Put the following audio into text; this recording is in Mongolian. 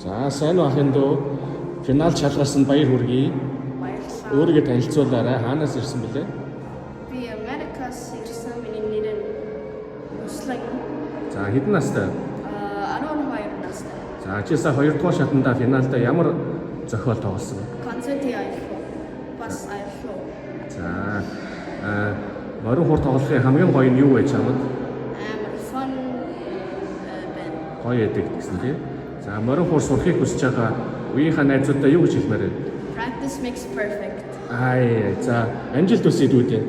За, сайн уу, ахын дүү? Финал шалгарсанд баяр хүргэе. Баярлалаа. Өөрийгөө танилцуулаарай. Хаанаас ирсэн бэлээ? Би Америкаас ирсэн. Миний нэр нь Руслан. За, хэдэн настай? 12 настай. За, чи сая 2 дугаар шатанда финалда ямар зохиол тоглосон бэ? Концертын аялал. Бас аялал. За, морин хуур тоглохын хамгийн гоё нь юу вэ чамд? Амар fun байна. Гоё яадаг гэсэн, тий. За, морин хуур сурахыг хүсэж байгаа үеийнхаа найзуудаа юу гэж хэлмээр вэ? Practice makes perfect. Аа, за, амжилт хүсье дүүдээ.